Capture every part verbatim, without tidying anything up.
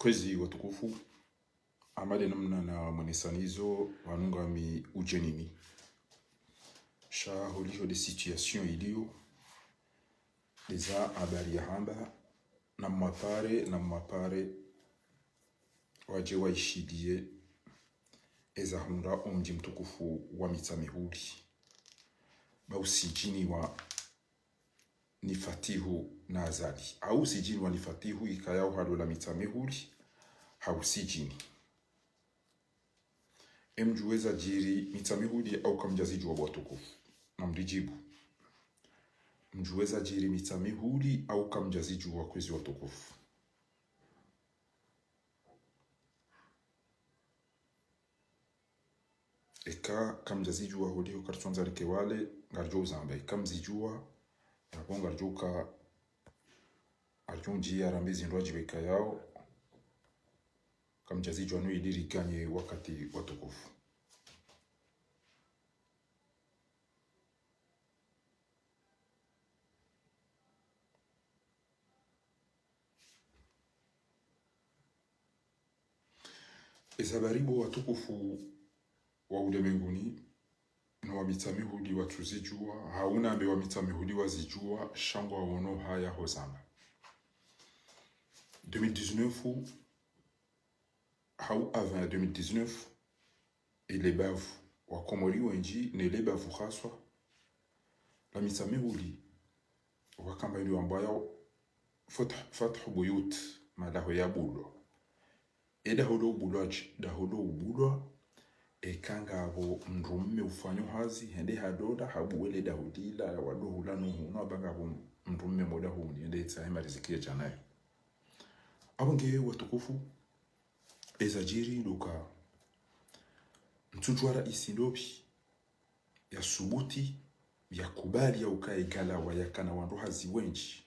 Kwezi watukufu, hama de namna namwonesanizo pvanu ngami udjenini. Sha holiho de situation iliyo, de za habari ya hamba, namwapare, namwapare, wadje waishiliye, eza hundra omdji mtukufu wa Mitsamihuli. Ba usidjiniwa ni Fatihu na Azali. Au usidjiniwa ni Fatihu ikayao halola Mitsamihuli, ha usidjini. Emdjuwa eza djiri Mitsamihuli au kamdjazidjuwa watukufu? Namridjibu. Mdjuwa eza djiri Mitsamihuli au kamdjazidjuwa kwezi watukufu? Eka kamdjazidjuwa holiho karitsondza rike wale, ngaridjo uzamba. Eka mzidjuwa, yapvo ngaridjo ka, aridjo ndjiya rambe zindru adjibu ikayao, kamdjazidjuwa no ili riganye wakati watukufu. Eza habari bo watukufu wa ulemenguni, no wa Mitsamihuli watsuzidjuwa, hau nambe wa Mitsamihuli wazidjuwa, sha ngwaono haya hozamba. Deux mille dix-neuf, hau avant ya deux mille dix-neuf, ele bavu, wakomori wendji, nele bavu haswa la Mitsamihuli, wakamba ili wambwayao Fath-, Fathu Buyut, madaho ya bulwa. E daho lo ubulwa dje, daho lo ubulwa, eka ngapvo mdrume ufanyo hazi, hende hadoda, habuwe le daho lila, wadohula nuhu, no amba ngapvo mdrume mo dahoni, hende etsahe mariziki yadja nayo. Apvo nge watukufu, eza djiri ndo uka, ntsudjuwa raisi ndopvi, ya subuti, ya kubali ya uka egalawa yakana wandru hazi wendji.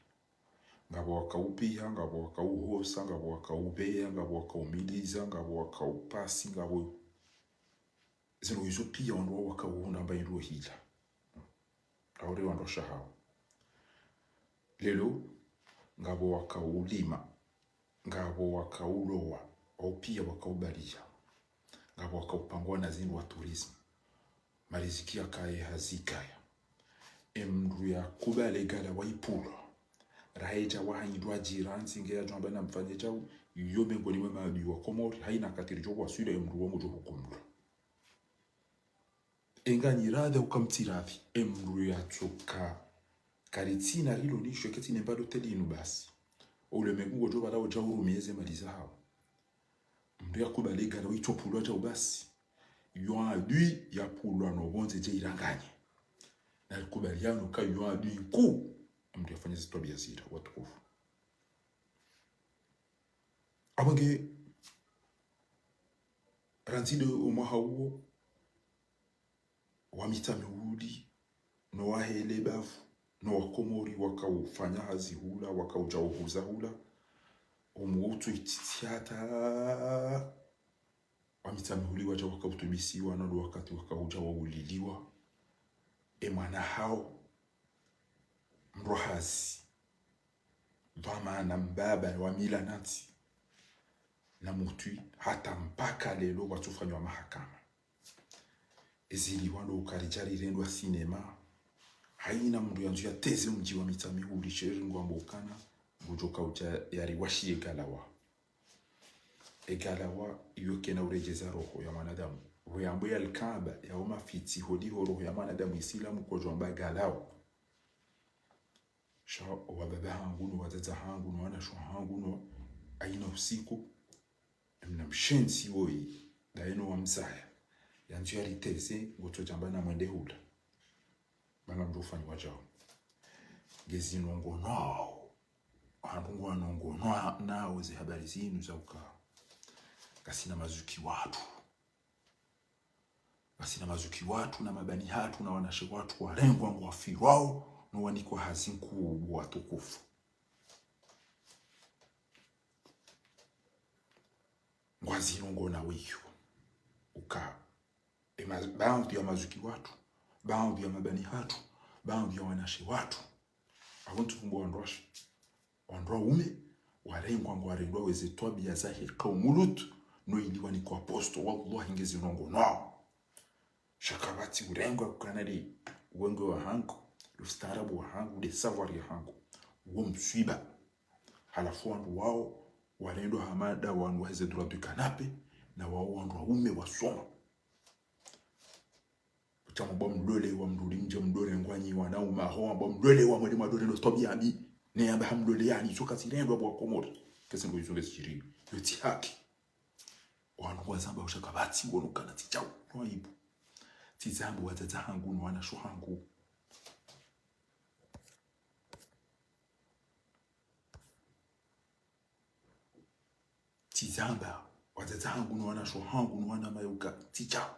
Ngapvo wakaupiha, ngapvo wakauhosa, ngapvo wakaubeya, ngapvo wakaumiliza, ngapvo wakaupasi, ngapvo zindru izo piya wandru wao wakauhundra amba indru hila. Aure wandru shahao. Leo, ngapvo wakaulima, ngapvo wakaulowa, wao piya wakaubaliya. Ngapvo wakaupangwa na zindru wa tourisme. Mariziki yakaye hazi kaya. Emdru ya kubali egalawa ipulwa. Raheja wa hanyindru adjirantsi nge yadjo amba namfanye djau, yo mengoni mwa maadui wa Komori, haina katiri djo waswila emdru wa mudjo hukumulwa. Enga nyi radhi au kamtsi radhi, emdru yatsoka. Karitsina rilo nisho ketsi nemba loteli inu basi. Ulemengu ngodjo pvala udja urumiye ze mali zahao. Mdru ya kubali egalawa itsopulwa djau basi. Yo adui ya pulwa no pvondze dje iranganye. Na likubaliano ka yo adui nkuu. Mdru yafanya zitwabiya zila, watukufu. Apvo nge, randzi de omwaha uwo, wa Mitsamihuli, no wahe le bavu, no wakomori wakaufanya hazi hula, wakaudja uhuza hula, omuutsu ititi hata wa Mitsamihuli wadja wakautubisiwa, na ndo wakati wakaudja wauliliwa. E mwana hao, mdru hazi, dhwamana mbaba wa mila nantsi, na mutwi hata mpaka leo watsufanywa mahakama. Ezili wando ukaridja rirendwa sinema. Haina mdru yandzo yateze mdji wa Mitsamihuli sheri ngwambo ukana, ngudjo kaudja yariwashiye egalawa. Egalawa iyo kena uredjeza roho ya mwanadamu. Huyambo ya likamba ya umafitsi holiho roho ya mwanadamu isilamu kodjo amba galawa. Sha wababa hangu no wadzadze hangu no wanashe hangu no haina usiku, emna mshenzi woyi, daye no wamzaya. Yandzo yariteze, ngotsodja amba namwende hula. Banga mdru ufanyiwa djau. Ngezi nongonwao. Wandru ngwanongonwao ze habari zinu za uka. Ngasina mazuki watru. Ngasina mazuki watru na mabani hatru na wanashe watru warengwa ngwafirwao, no wanikwa hazi nkuu watukufu. Ngwazinongonao wiyo. Uka, ema, baadhwi ya mazuki watru, baadhwi ya mabani hatru, baadhwi ya wanashe watru. Apvo ntsukumbo wandru washe, wandru waume, Warengwa ngwarendwa weze twabiya zahe kaumu Lut, no ili wanikwe apostolo, wallahi ngezi nongo nao. Sha kapvatsi urengwa ukana le wenge wahangu, le ustaarabu wahangu, le savoir yahangu, wo mswiba. Halafu wandru wao, warendwa hama nda wandru waheze droit du canapé, na wao wandru waume wasoma. Kutsa mwamba mlole wa mdru uli mdje mdru urengwa nyi wanaume, aho mwamba mlole wa mwende mdru urendwa twabiya mbi, ne yamba ha mlole yani, izo kazirendwa bo Wakomori. Kezi ndo izo ngezidjiri. Yo tsi haki. Wanu wazamba usha kapvatsi wono kana tsi djau, no aibu. Tsi zambo wadzadze hangu no wanashe hangu. Tsi zamba wadzadze hangu no wanashe hangu no wanamaye uka tsi djau.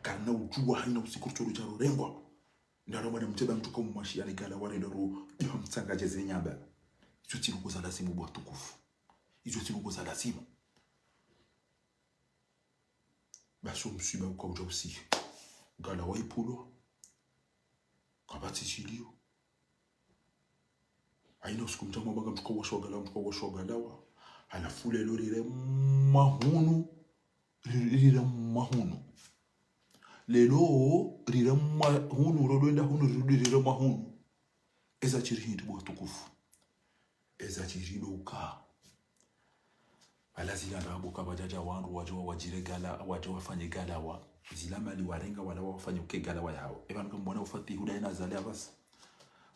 Karina udjuwa haina usiku rutoro djaro rengwa. Ndaro mwana mtseba mtsuka mwashi yani gala warenda ro, iho mtsanga djeze nyamba. Izo tsi ndrongo za lazimu bo watukufu. Izo tsi ndrongo za lazimu. Basi wo mswiba uka udja usihi. Gala wa ipulwa. Kapvatsi shiliyo. Haina usiku mtsanga mwamba mtsuka washe wa galawa, mtsuka washe wa galawa. Halafu lelo riremwa hunu, ri-, riremwa hunu. Lelo riremwa hunu, rodwenda hunu, rirudi riremwa hunu. Eza djiri hindri bo watukufu. Eza djiri ndo uka. Wala zila ndrabo kapvadjadja wandru wadje wa-, wadjire gala, wadje wafanye galawa. Zila mali warenga wala wafanye uke galawa yawo. Epvanu kamwona ufatihu ndaye na Azali apvasa.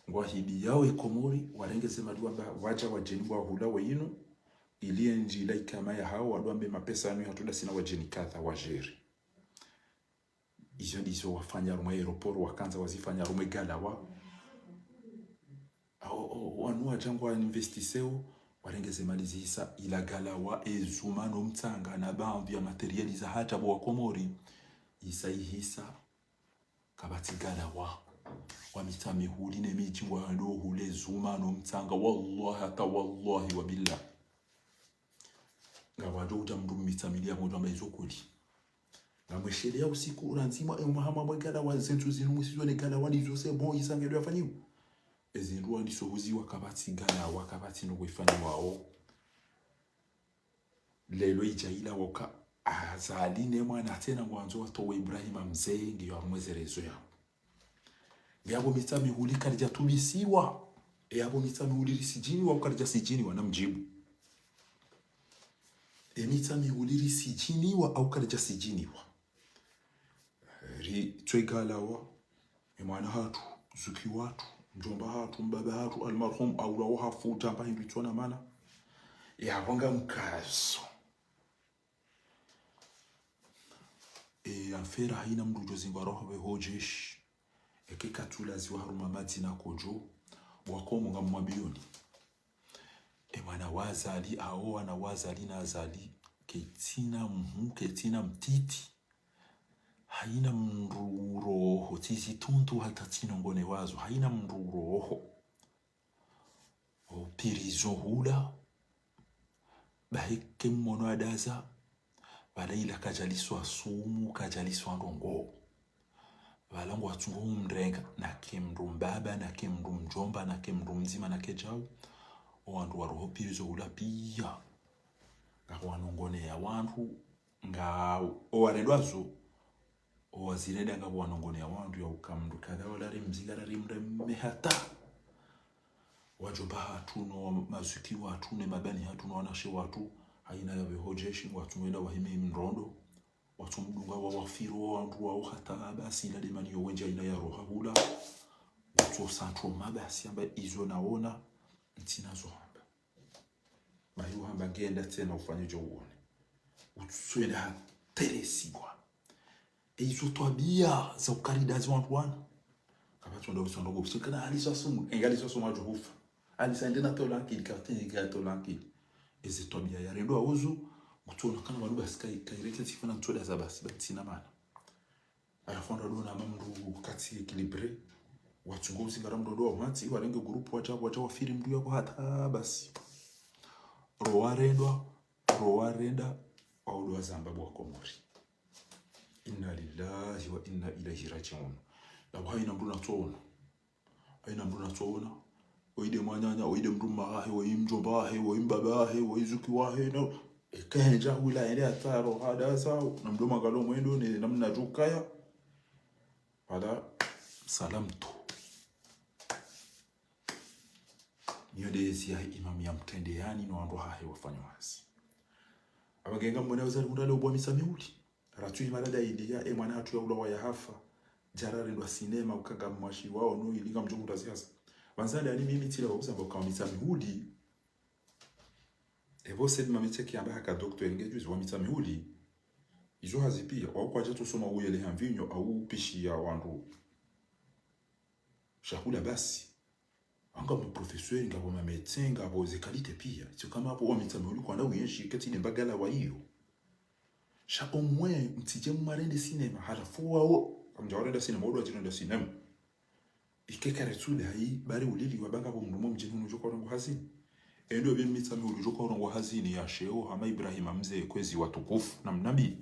Ngwahibiyawo ye Komori, warenge ze mali wamba, wadja wadjeni wahula weyinu, ili ye ndjila ikama yahawo, wandru wambe mapesa yanu yahatru ndasi na wadjeni kadha wadjeri. Izo ndizo wafanya harumwa aéroport, wakandza wazifanya harumwa galawa. Awo, o, wanu wadja ngwa investisewo, warenge ze mali zihisa ila galawa, ezuma no mtsanga na baadhwi ya matériel za hadja bo Wakomori. Isa ihisa, kapvatsi galawa. Wa Mitsamihuli ne midji ngwalo hule zuma no mtsanga, wallahi hata wallahi wa billah. Ngapvadjo udja mndru Mitsamihuli ya mdru amba izo kweli. Ngamwesheleya usiku ula ndzima, e, umahama mwe galawa, ze ntsu zinu musizo ne galawa, ndizo c'est bon, isa ngedjo yafanyiwa. Ezindru wandiso huziwa kapvatsi galawa, kapvatsi ndrongo ifanyiwawo. Lelo idja ila woka, Azali ne mwana tsena ngwandzo watowe Ibrahima mze, ngiyo harumwa ze réseaux yawo. Nge apvo Mitsamihuli kalidja tubisiwa. E apvo Mitsamihuli risidjiniwa, au kalidja sidjiniwa, namdjibu. E Mitsamihuli risidjiniwa, au kalidja sidjiniwa. Ri, twe galawa, e mwana hatru, zuki watru, mdjomba hatru, mbaba hatru, almarhum, aula wa hafu, djamba hindru itsona mana. E apvo nga mkazo. E, affaire haina mndru udjo zingwa roho pve ho jeshi. Eke katsula ziwa harumwa madzi na kodjo. Bo Wakomori ngamwambiyoni. E mwana wa Azali, awo wana wa Azali na Azali. Ketsina mhu, ketsina mtiti. Haina mndru roho, tsi zituntu hata tsi nongone wazo. Haina mndru roho. Ho prison hula, bahi ke mmono adaza, pvala ila kadjaliswa sumu, kadjaliswa ndrongo. Pvala ngwatsungo umrenga, na ke mndru mbaba, na ke mndru mdjomba, na ke mndru mdzima, na ke djau. O wandru waro ho prison hula piya. Ngapvo wanongoneya wandru, nga, o warendwazo, o wazirenda ngapvo wanongoneya wandru ya uka mndru kadha wala rimzinga ra rimreme hata. Wadjomba hatru no mazuki watru ne mabani hatru no wanashe watru, haina yapve ho jeshi, ngwatsu mwenda wahime mndrondo, watsu mdunga wa wafiro wa wandru wao hata basi ila demani yo wendji haina ya roha hula. Watsu santro mabasi amba izo naona, ntsina zo hamba. Bahi uhamba ngenda tsena ufanye djo uone. Utswenda hateresigwa. E izo twabiya za ukaridazi wandru wana. Kapvatsi wandru usonda kukusikana halisa sumu. Enga halisa sumu adjo hufa. Halisa ende na tola ankili, kapvatsi ende na tola ankili. Eze twabiya ya rendwa uzu, kutsona kana wanu basi kai, kaireke tsifuna ntsoda za basi, basi na mana. Halafu wandru wadona hama mndru katsi équilibré. Watsungo uzingara mndru ndo wa mwatsi, warenge groupe wadja, wadja wafiri mndru yapvo hata basi. Ro warendwa, ro warenda, waudu wazamba bo Wakomori. Inna lillahi wa inna ilayhi rajiun. Lapvo haina mndru natsoona. Haina mndru natsoona. Oyi nde mwananya, oyi nde mdrume wahe, oyi mdjomba wahe, oyi mbaba wahe, oyi zuki wahe, no. Eka hendja hula, ende hata roha dasa, na mdru mangalo mwendo, ne namna djukaya. Pvala, salam tu. Iyo nde ezi ya imamu ya mtrende yani no wandru wahahe wafanya hazi. Aba ngenga mwena weza rihundra le ubwa Mitsamihuli. Ratsu hima lada iliya, e mwana hatru ya ulawa ya hafa. Djara rendwa sinema, uka ngamwashiwao no ili ngamdjo hundra zihasa. Banzali ani mimi tsila wa uzamba uka wa Mitsamihuli. Ebo sedi mamitse kiamba haka docteur nge juzi wa Mitsamihuli. Izo hazi pia, wa kwadja tu soma uyele ha mvinyo, au pishi ya wandru. Shahula basi. Anga ma professeur, ngapvo ma médecin, ngapvo ze qualité pia. Tsi kama apvo wa Mitsamihuli kwanda uyenshi, kati ne mbagala wa iyo. Sha omwe, mtsidje mwarende sinema, halafu wao, kamdja warenda sinema, wao wadjirenda sinema. Ike kare tsu dayi, bari ulili wa banga bo mdru mo mdjini hunu djoka urongoa hazini. Endo be Mitsamihuli djoka urongoa hazini ya sheo, hama Ibrahima Mze kwezi watukufu, na mnambi.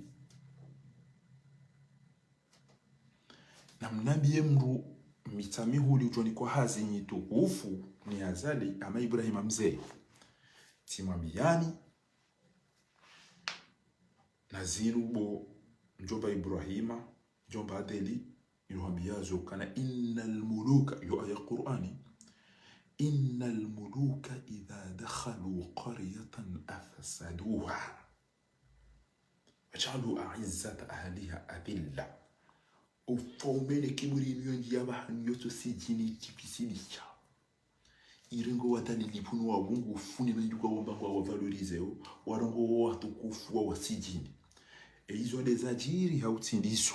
Na mnambi ye mdru Mitsamihuli udjo nikwa hazini tukufu, ni Azali, hama Ibrahima Mze. Tsimwambiyani, na zinu bo mdjomba Ibrahima, mdjomba Adeli, iluhambiyazo kana إن الملوك, yo aya Qur'ani, إن الملوك إذا دخلوا قرية أفسدوها وجعلوا أعزة أهلها أذلة. Ufaume ne kiburi miyo ndiya bahanu yotso sidjini kipisilisha. Irengo wadhalili pvunu wa wungu ufuni menduka wamba ngwa wa valoriser o, warongoa watukufu wa wasidjini. E izo nde zadjiri ha utsindiso.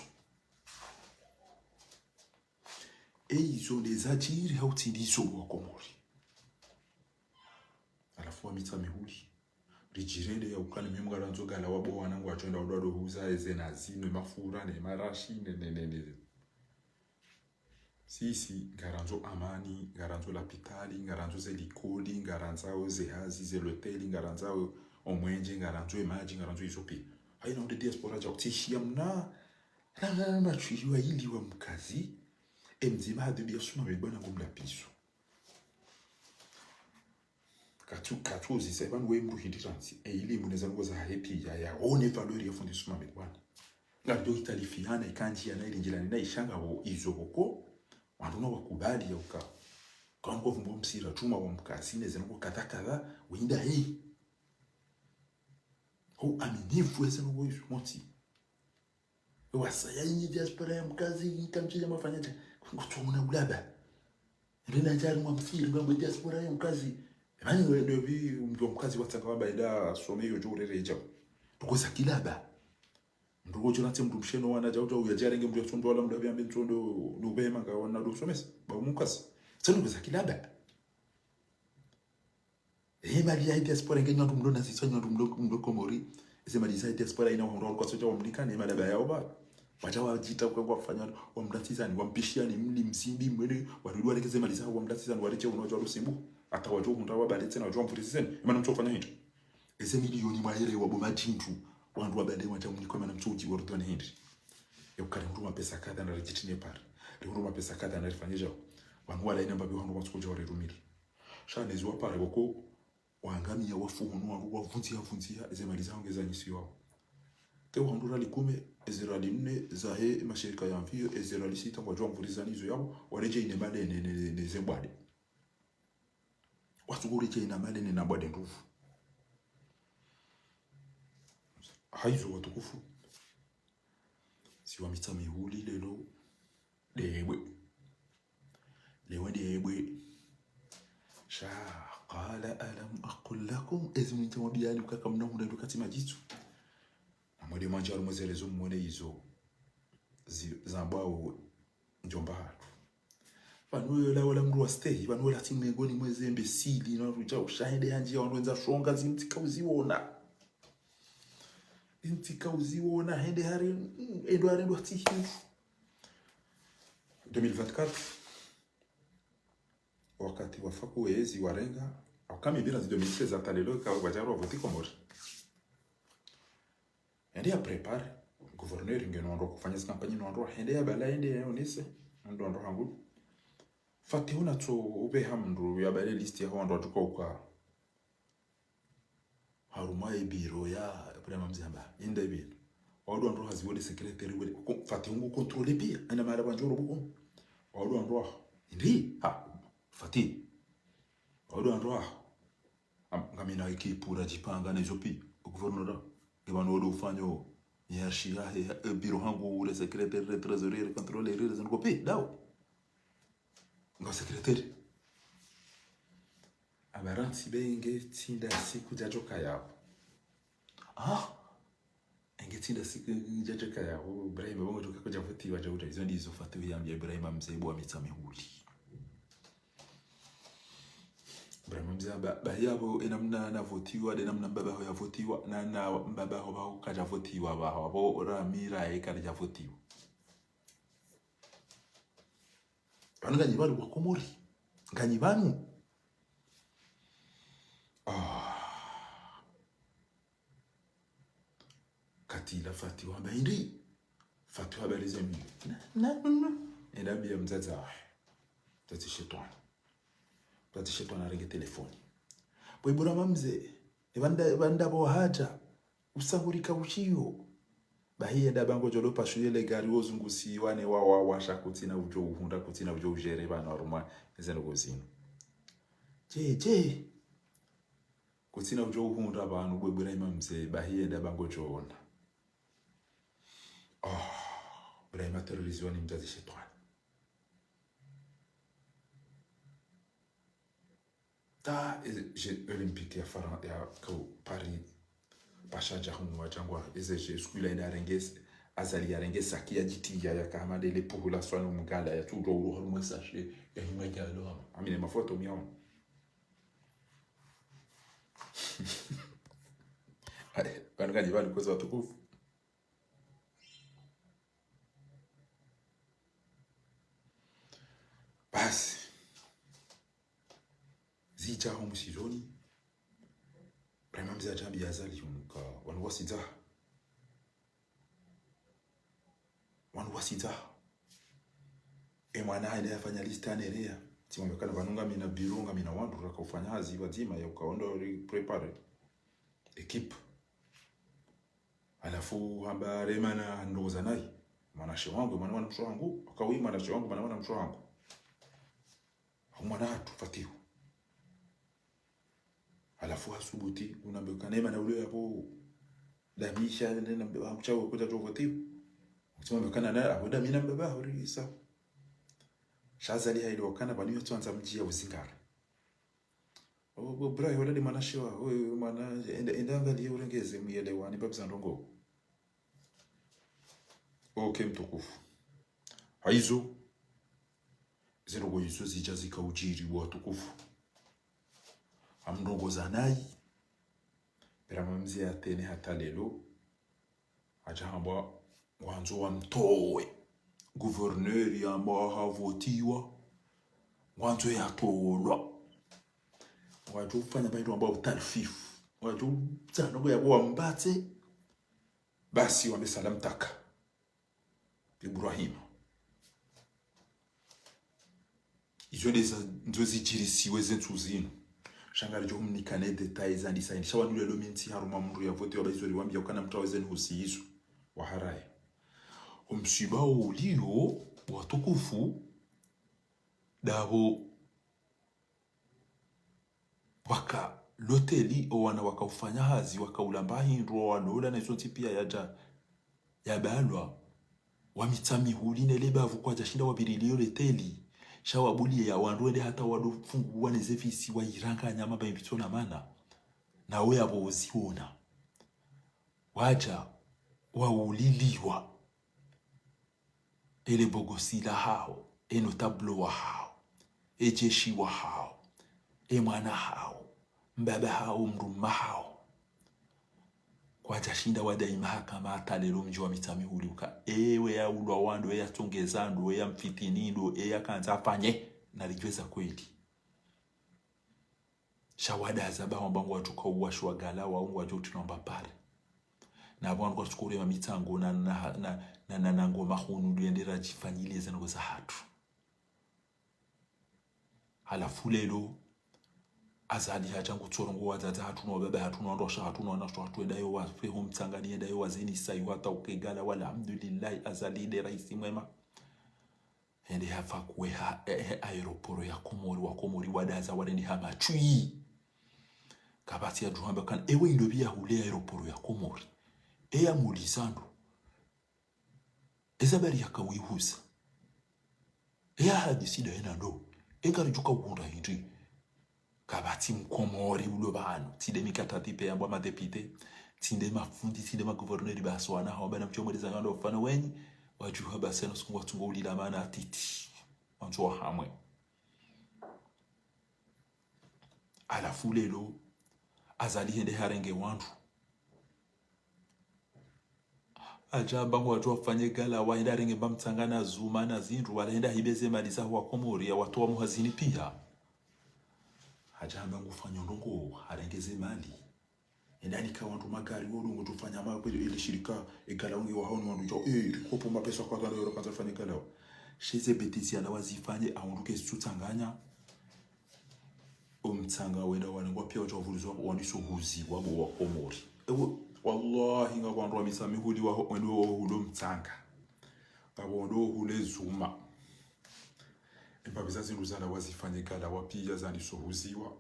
E izo nde zadjiri ha utsindiso wa Komori. Halafu wa Mitsamihuli. Ridjirende ya ukana mimi ngarandzo gala wabo wana ngwadjo enda wadwado huza eze nazi, ne mafura, ne marashi, ne, ne, ne, ne. Sisi, ngarandzo amani, ngarandzo lapitali, ngarandzo ze likoli, ngarandzao ze hazi, ze loteli, ngarandzao omwenje, ngarandzo emadji, ngarandzo izo pia. Haina unde diaspora dja utsishiya mna, na, na, na, na, tsuhiwa ili wa mkazi, e mdzima hadhibiya suma mebwana ngumla piso. Katsu, katsu uzisa, eba nuwe mdru hindri rantsi, e ili mneza nuko za happy, ya, ya, one valeur ya fundi suma mebwana. Ngadjo hitalifihana, ikandjiyana, ilindjilani, na ishanga wo izo boko, wandru na wakubali ya uka. Kango vumbo msira, tsuma wa mkazi, neze nuko kadha kadha, winda hei. Ho aminifu, eze nuko izo, motsi. Wasaya inyi diaspora ya mkazi, itamtsi ya mafanya tsa, kutsumuna ulaba. Rina jari mwa mfiri, mwa diaspora ya mkazi. Mani we ndio bi mdru wa mkazi watsaka wamba ida some yo djo urere djao. Tuko za kilaba. Mdru ko djo natse mdru mshe no wana djao djao ya djarenge mdru ya tsondo wala mdru ya mbe tsondo no be manga wana do somesa. Ba mkazi. Tsanu ko za kilaba. E mali ya diaspora nge nyandu mdru na siswa nyandu mdru, mdru Komori. Eze mali za diaspora ina wahundra kwa soja wa mlika ne malaba ya oba. Wadja wadjita kwa wafanya, wa mdatizani, wa mpishiani, mli msimbi, mwene, wadudu wareke ze mali za wa mdatizani, wareche uno wadjo walusimbu. Hata wadjo hundra wabaletse na wadjo wamfurisiseni. Emana mtso fanya hindri. Eze milioni mwahere wa bo madjindu. Wandru wabale wadja mniko emana mtso udji warutwane hindri. E ukare hundru mapesa kadha na rejitine pare. Rihundru mapesa kadha na rifanye djao. Wanu wala ina mbabi wahundru watsuko djao warerumiri. Sha nezi wapare wako wangamiya wafuhunu wandru wavundziha vundziha, eze mali zaho ngeza nyisiwao. Ke wandru rali kume, eze rali nne, zahe mashirika ya mfiyo, eze rali sita, ngwadjo wamvurizani izo yabo, wareje ine mali ne, ne, ne, ne ze mbwade. Watsuko reje ine mali ne na mbwade ndruvu. Haizo watukufu. Si wa Mitsamihuli lelo, debwe. Lewe ndebwe. Sha, قال ألم أقل لكم. Ezi mnitsa mwambiyani ukaka mna muna ndo kati madjitsu. Na mwende mwandja harumwa ze réseaux mwone izo. Zi, zambwao mdjomba hatru. Pvanu yola wala mdru wa stehi, pvanu yola tsi mengoni mweze mbesili, na rudja ushahende handji ya wandru wendza shonga zi mtsika uziwona. Zi mtsika uziwona, hende hari, mm, endo hari ndo tsi hindru. Deux mille vingt-quatre, wakati wafa kuwezi warenga, wakami bila zi deux mille seize hata lelo, ka wadjaro wa voti Komori. Hende ya prépare, gouverneur nge no wandru kufanya zi kampanyi no wandru, hende ya bala, hende ya onese, ndo wandru hangu. Fatihu natso upveha mndru yabale liste ya wandru watsuka uka harumwa ye biro ya Ibrahima Mze hamba, inde biro. Wandru wandru hazi wole secrétaire wole. Ko-, Fatihu ngu contrôler pia. Ena mara banjoro buko. Wandru wandru wa. Indi? Ha, Fatihu. Wandru wandru wa. Am-, ngamina équipe radjipanga na izo pia. O gouverneur. Nge pvanu wandru ufanyo. Hiérarchie yahe, eh, biro hangu, le secrétaire, le trésorier, le contrôleur, le zandru ko pia. Dawo. Nga secrétaire. Abarantsi be nge tsinda siku djadjoka yapvo. Ah? Nge tsinda siku djadjoka yapvo. Ibrahima, bo ngodjoka kudjavotiwa djauta. Izo ndizo Fatihu yambia Ibrahima Mze bo wa Mitsamihuli. Ibrahima Mze ba, ba yapvo, ena mna navotiwa, de na mna mbaba ho yavotiwa, na, na mbaba ho baho kadjavotiwa, baho, bo ramira ye kadjavotiwa. Pvanu nganyi pvanu wa Komori. Nganyi pvanu. Ah. Katila Fatihu hamba indi. Fatihu hamba leze mi. Na, na, na, na. Enda bia mdzadze wahe. Mdzadze shetwani. Mdzadze shetwani harenge telefoni. Bo Ibrahima Mze. Epvanda, epvanda bo hadja. Usahurika ushiyo. Bahi yenda pvangu djolo pashu yele gari wozungusiwa ne wa, wa, washa kutsina udjo uhundra, kutsina udjo ujere pvanu harumwa eze ndrongoo zinu. Dje, dje. Kutsina udjo uhundra pvanu bo Ibrahima Mze, bahi yenda pvangu djona. Oh, Ibrahima terroriziwa ni mdzadze shetwani. Ta, eh, Jeux Olympiques ya Faran-, ya kau Paris. Pasha dja hunu wadjangwa, eze Jeux, siku ila enda yarenge, Azali yarenge saki yadjitiya, yaka hama ndele puhu la swanu mgala, yatsudjo uruha harumwa sachet, yahima djalo hama. Amine mafoto miyaona. Aye, pvanu nganyi pvanu kwezi watukufu. Basi. Zidja ho msizoni. Ibrahima Mze hadjambiya Azali hunu ka wanu wasidza. Wanu wasidza. E mwana haenda yafanya liste hanereya. Tsimwambe kana pvanu ngamina biro, ngamina wandru raka ufanya hazi pvadzima ya uka wandru ri préparer. Équipe. Halafu hamba remana ndrongoo za nayi. Mwanashe wangu, mwana mwana mshe wangu. Akawi mwanashe wangu, mwana mwana mshe wangu. Hau mwana hatru Fatihu. Halafu hasubuti, unambe ukana ye mwana ule yapvo. Damisha, nena mbe, hakuchawe kuta tu Fatihu. Utsima mbe ukana na, apvo damina mbe ba, hori isa. Sha Azali haile wakana pvanu yatsuandza mdji ya uzingara. O, o, bra, yola de mwanashe wa, o, o, mwana, enda, enda angaliye urengeze muyelewani, pvapviza ndrongoo. Okay, mtukufu. Haizo, ze ndrongoo izo zidja zika udjiri watukufu. Hamndrongoo za nayi, Ibrahima Mze yatsene hata lelo, hadja hambwa ngwandzo wamtowe. Gouverneur yambwa havotiwa. Ngwandzo yatolwa. Ngwadjo ufanya pvahindru wambwa utalfifu. Ngwadjo utsana ngo yabo wambatse. Basi wambe salam taka. Ibrahima. Izo ndeza ndzo zidjirisiwe ze ntsu zinu. Sha ngaridjo humnika ne détails zandisa ini. Sha wanu lelo mi ntsi harumwa mndru yavotiwa ba izo riwambiya ukana mtru aweze nihusi izo. Waharaye. Omsiba uliyo watukufu dapvo waka loteli, owana waka ufanya hazi, waka ulamba hindru, owalola na izo ntsi piya yadja yabalwa, wa Mitsamihuli nele bavu kwadja shinda wabiriliyo loteli, sha wabuliye ya wandru wende hata wado funguwa ne zevisi wayiranga nyama ba ipvitso na mana, nawo yapvo oziwona. Wadja wauliliwa. Ele bogosi lahao, e notable wahao, e jeshi wahao, e mwana hao, mbaba hao, mdrume hao. Kwadja shinda wadayi mahakama hata lelo mdji wa Mitsamihuli uka, ewe yaulwa wandru, ewe yatsongeza ndru, ewe yamfitini ndru, ewe yakandza afanye, naridjuwe za kweli. Sha wadaza ba wamba ngwadjo ka uwashu wagala wa ngwadjo utsina wamba pare. Na pvo wandru kwatsuka urema mitsango na, na, na, na, na, na ngoma hunu luyende radjifanyiliye ze ndrongoo za hatru. Halafu leo, Azali hadja ngutsorongoa wadzadze hatru no wababa hatru no wandru washe hatru no wanashe hatru, endayo wafe ho mtsangani, endayo wazinise, iwata ukegala, walhamdulillahi, Azali nde raisi mwema. Hende hafa kuwe ha, e, e, aéroport ya Komori, wa Komori wadaza warende ha matswi. Kapvatsi yadjuhamba kana, ewe indo pvi ya hule aéroport ya Komori. Eya mulizando. Eza bari yaka wihusa. Eya hadisi nda yena ndo. Eka ridjuka uhundra hindri. Kapvatsi mkomori ulo pvanu. Tsi nde mikatati pe yambwa madéputé. Tsi nde mafundi, tsi nde magouverneur basi wana hao bana mtsomo nde zangando ufana wenyi. Wadjuha basi yanu siku ngwatsungo ulila mana titi. Wandzo wahamwe. Halafu leo, Azali hende harenge wandru. Hadja hamba ngwadjo wafanye gala, wahenda harenge mba mtsanga na zuma na zindru, wala henda hibe ze mali za wa Komori, ya watowa muhazini pia. Hadja hamba ngufanyo ndrongo, harenge ze mali. Hende hanika wandru magari, wo ndrongo tufanya ma, kweli, ile shirika, egala unge wahao ni wandru djao, eh, rikopo mapesa kwa gala, yoro kanza fanye gala. She ze bêtises yala wazifanye, ahundru ke zitsutsanganya. Omtsanga wenda wanengwa pia wadja wavulizwa waniso huziwa bo wa Komori. Ewe, wallahi ngapvo wandru wa Mitsamihuli wa, wende wahulo mtsanga. Ngapvo wende wahule zuma. Emba pvi za zindru zala wazifanye gala wapia zaniso huziwa.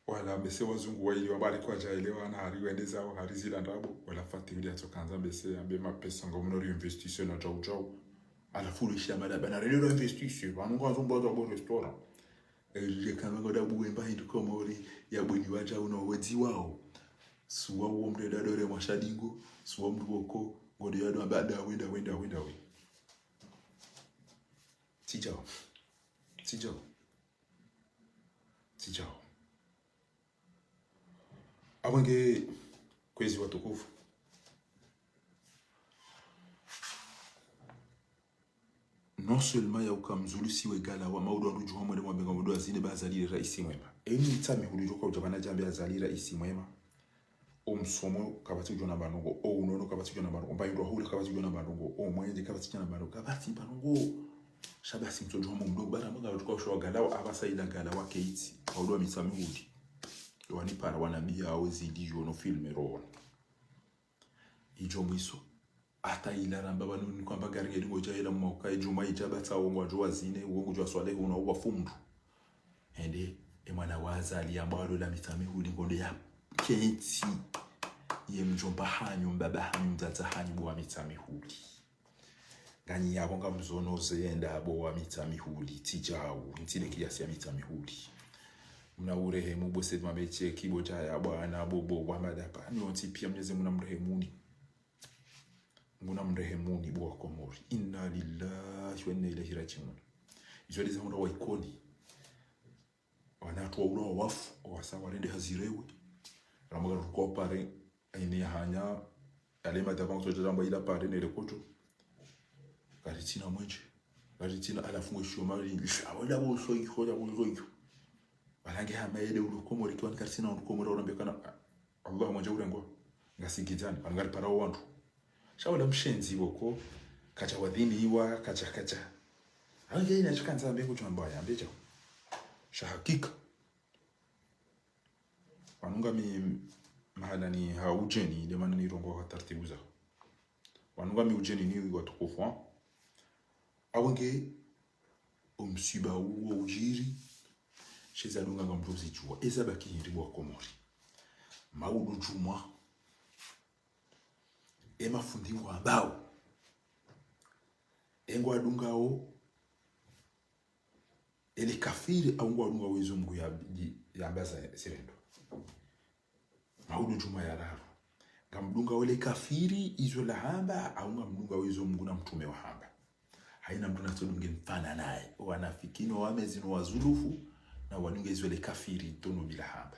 Wala mbese wazungu waili wabali kwadjaelewa na hari wende zao hari zila ndrabo. Wala Fatiuli yatsokandza mbese yambe mapesa ngo mno ri investisseur na djau djau. Halafu lisha madaba na relero investisseur. Pvanu ngwandzo mbo djau bo restaurant. Elile kama ngoda buwe mba hindru Komori ya bweni wadja uno wedzi wao. Suwa uwo mndru eda dore mwashadingo. Suwa mndru woko. Ngode yado amba dawe, dawe, dawe, dawe. Tsi djao. Tsi djao. Tsi djao. Apvo nge kwezi watukufu. Non seulement ya uka mzulisiwe gala wa maudu wandru djuha mwende mwambe nga maudu azine ba Azali raisi mwema. Eni Mitsamihuli djoka udja pvana djambe Azali raisi mwema. Omsomo kapvatsi udjo na mba ndrongo, o unono kapvatsi udjo na mba ndrongo, mba indru wahule kapvatsi udjo na mba ndrongo, o mwenje kapvatsi udjo na mba ndrongo, kapvatsi mba ndrongo. Sha basi mtsodjo mumdo, bara mba ngadjoka usho wa gala wa apvasa ila gala wa keitsi, maudu wa Mitsamihuli. Wani para wanambia hao zili djo no filme roona. Idjo mwiso. Hata ila ramba pvanu ni kwamba gari ngeli ngodja ila mwaka, edjuma idja batsa wongo wadjo wazine, wongo djo waswalehi una uwa fundu. Hende, emwana wa Azali yamba walo la Mitsamihuli ngonde ya kentsi. Ye mdjomba hanyu, mbaba hanyu, mdzadze hanyu bo wa Mitsamihuli. Nganyi yapvo ngamzono zenda bo wa Mitsamihuli, tsi djau, ntsi le kiasi ya Mitsamihuli. Mna urehemu bo Said Mohamed Cheikh, bo Djaya, bwana, bo, bo, wa madapa. Nyontsi pia Mnyezi Mungu na mrehemuni. Mungu na mrehemuni bo wa Komori. Inna lillahi wa inna ilaihi rajiun. Izo ndiza muna wa Ikoni. Wana hatru wa ula wa wafu, owasa warende hazirewe. Ramagara rukwa pare, aine ya hanya, ale madaba ngo soja ramba ila pare nele koto. Karitsina mwenje. Karitsina halafu ngwe shomari, awala bo soyi, hoja bo soyi. Walange hama yede ulu Komori kiwani karitsina ulu Komori urambe kana, Allah mwenje urengwa. Ngasi gidjani, wanu ngari para wandru. Sha wala mshenzi woko, kacha wadhini iwa, kacha, kacha. Ange ina chikandza mbe kutshamba ya, mbe djao. Sha hakika. Wanu ngami mahala ni ha udjeni, nde mana nirongoa ha taratibu za. Wanu ngami udjeni ni watukufu, ha? Apvo nge omsiba uwo udjiri, she zadunga ngamdjo zidjuwa. Eza baki hindri bo wa Komori. Maudu djumwa. Emafundi ngwambao. Engwadungao. Ele kafiri au ngwadungao izo Mngu ya, ya, yamba za zirendwa. Maudu djumwa ya raru. Ngamdungao ele kafiri izo lahamba, au ngamdungao izo Mngu na mtrume wahamba. Haina mndru natsodunge mfano naye. Owanafiki no wamezi no wazulufu, na wadunge izo ele kafiri tono bila hamba.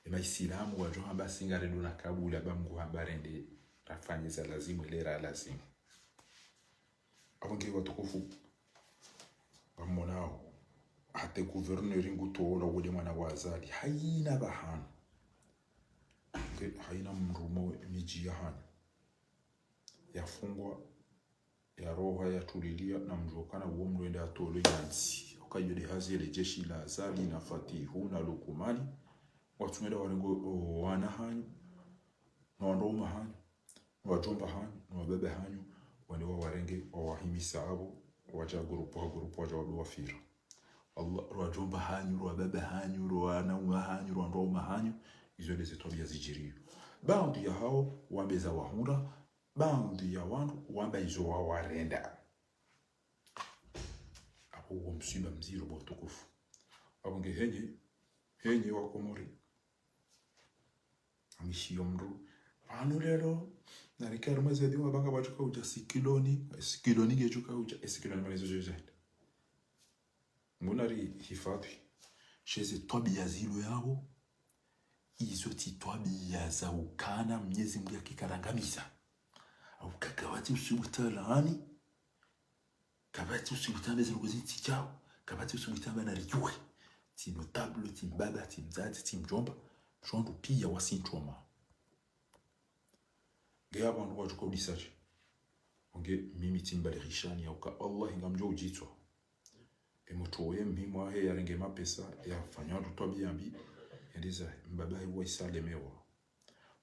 Ema Isilamu wadjo hamba si ngareduna kabula ba Mngu hamba rende rafanye za lazimu, ele ra lazimu. Apvo nge watukufu, ngamonao, hata gouverneur ngutola wule mwana wa Azali, haina pvahanu. Nge, haina mndru mo midji ya hanyu. Yafungwa, yaroha, yatulilia, na mdjokana uwo mndru ende atolwe nyantsi. Kayo de hazi ele jeshi la Azali na Fatihu na Lukumani. Watsu wende warenge o wana hanyu, no wandru waume hanyu, no wadjomba hanyu, no wababa hanyu, wende wawarenge, wawahimisa apvo, wadja gurupu ha gurupu, wadja wadu wafira. Allah, no wadjomba hanyu, no wababa hanyu, no wananya hanyu, no wandru waume hanyu, izo nde ze twabiya zidjiriyo. Baadhwi ya hawo wambe zawahundra, baadhwi ya wandru wambe izo wawarenda. Apvo uwo mswiba mdziro bo watukufu. Apvo nge henyi, henyi Wakomori. Amishiyo mndru. Pvanu leo, narike harumwa ze dhima banga pvatsuka udja sikiloni, sikiloni ngedjo ka udja, e sikiloni mana izo djo djenda. Mngu narihifadhwi. She ze twabiya zilo yapvo, izo tsi twabiya za ukana Mnyezi Mngu yakikarangamiza. Au kakawati usiwita laani, kapvatsi usiwita mbe zinu kuzintsi djawo, kapvatsi usiwita mbe naridjuwe. Tsi notable, tsi mbaba, tsi mdzadze, tsi mdjomba, sho wandru piya wasintroma. Nge apvo wandru wadjuka udisa she. Onge mimi tsi mbali rishani ya uka Allah ngamdjo udjitswa. E mutru oye mhimu wahe yarenge mapesa, yafanya wandru twabiya mbi, yendeza mbaba he wa isa lemewa.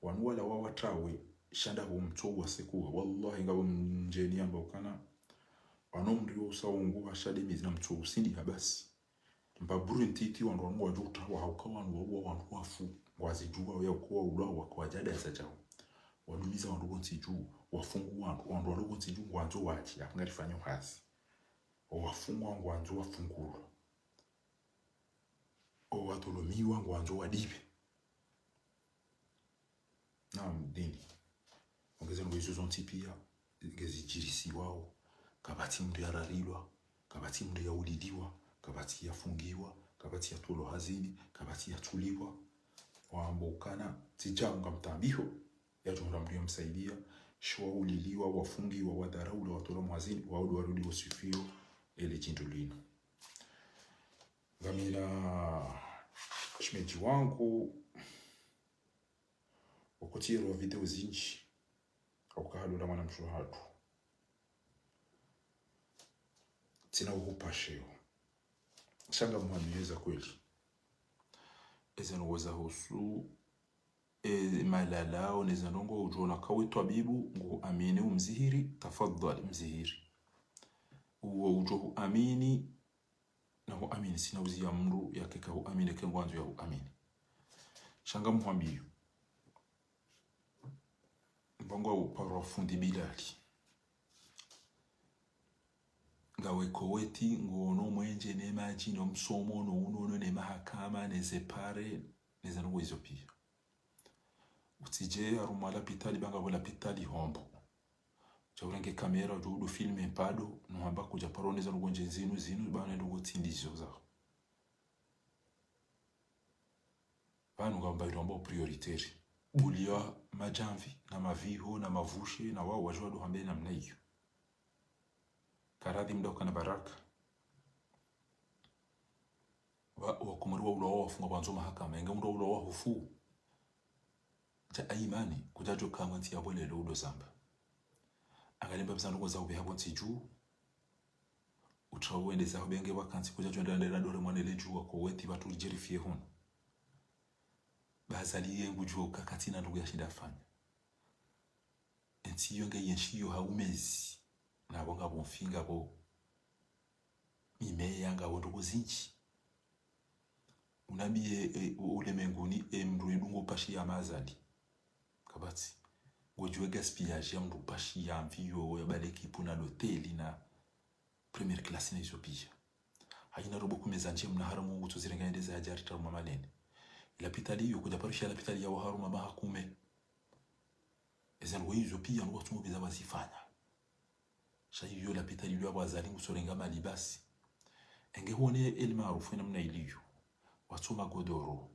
Wanu wala wawatrawe, sha nda hu mtso wa sekuwa. Wallahi ngapvo mdjeni yamba ukana. Wanu mndru yo usa ungu ha sha de mezi na mtso usindi ha basi. Mba buri ntiti wandru wanu wadjuta, wahauka wanu wauwa wandru wafu, wazidjuwa ya kuwa ulwa wa kwa djada ya sa djawo. Wadumiza wandru wontsi dju, wafungu wandru, wandru wanu wontsi dju, ngwandzo wadji, apvo ngarifanyo hazi. O wafungwa ngwandzo wafungulwa. O wadhulumiwa ngwandzo wadipve. Naam, dini. Ongeze ngo izo zontsi piya, ngezidjirisiwawo. Kapvatsi mndru yararilwa, kapvatsi mndru yauliliwa, kapvatsi yafungiwa, kapvatsi yatolwa hazini, kapvatsi yatsuliwa. Wambe ukana, tsi djawo ngamtambiho, yadjo hundra mndru yamsaidiya, sho wauliliwa, wafungiwa, wadharaulwa, watolwa mwazini, waudu warudi wasifiyo, ele djindru linu. Ngamina shemedji wangu, wakutiyerwa video zindji, hauka halula mwana mshe hatru. Tsina uhupasheyo. Sha ngamhwambiyo za kweli. Eze ndrongo za husu, e, malalao, neze ndrongo udjo ona kawe twabibu, ngu amini umzihiri, tafadhali mzihiri. Uwo udjo hu amini, na hu amini, tsina uziya mndru yakeka hu amini, ke ngwandzo ya hu amini. Sha ngamhwambiyo. Mba ngwa uparwa fundi Bilali. Ngawe Koweti, ngono mwenje ne madji, no msomo, no unono, ne mahakama, ne zepare, neze ndrongo izo piya. Utsidje harumwa lapitali, banga pvo lapitali hombo. Dja urenge kamera, udjo udu filme mpado, no hamba kudja paro neze ndrongo ndje zinu, zinu, bana ndrongo tsi ndizo za. Pvanu ngamba ilombo prioritaire. Buliwa madjamvi, na maviho, na mavushe, na wao wadjuwa ndo hambe namna iyo. Karadhi mdru ukana baraka. Wa, Wakomori waulwa wafungwa pvandzo mahakama. Enge mndru waulwa wahufu. Dja ayimani, kudjadjo kamwe ntsi ya pvo leo udo zamba. Angalia mba bizandu kwa za ubeha pvo ntsi dju. Utra uwende za ubenge wakantsi kudjadjo ndra ndra dore mwana ele dju wa Koweti pvatsu ridjerifiye hunu. Ba Azali ye ngudjuwa uka katsina ndrongo yashinda afanya. Entsi iyo nge yenshiyo ha umezi. Na pvo ngapvo mfi ngapvo mimeya ngapvo ndrongo zindji. Unabiye, e, ulemenguni, e, mndru yedungo pashi ya mazali. Kapvatsi. Ngodjuwe gaspillage ya mndru pashi ya mviyo ya bale kipu na loteli na première classe na izo piya. Hayina robo kume za ndje mna haramu ngutso zirenga yende za hadjari taruma malene. Ilapitali iyo kudja parusha lapitali ya waharuma maha kume. Eze ndrongo izo piya ndrongo tsumo biza wazifanya. Sha iyo lapitali ilio apvo Azali ngutso renga mali basi. Enge huone El Maarouf ena mna iliyo. Watso magodoro.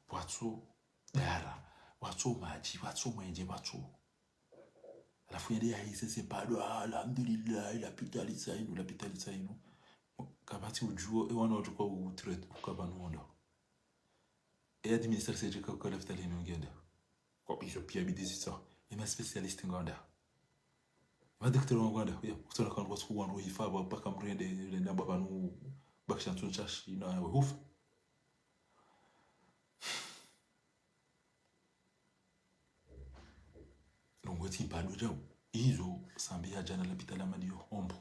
Watso dara. Watso madji. Watso mwenje. Watso. Halafu yende yahise se pado, ah, alhamdulillah, lapitali sa inu, lapitali sa inu. Kapvatsi udjuwo, e wana watru kwa utret, ukapvanu wonda. E administration ka, ka lapitali inu ngenda. Kwa izo piya bidi zitsa. E ma spécialiste ngwanda. E ma docteur ngwanda. Ya, kutsona kanu kwa suku wandru hifa, ba, paka mrende, le namba pvanu, Wakisha ntsu ntsashi na we hufa. Ndrongoo tsi bado djau. Izo, Sambi hadja na lapitali ya Hamadi yo hombo.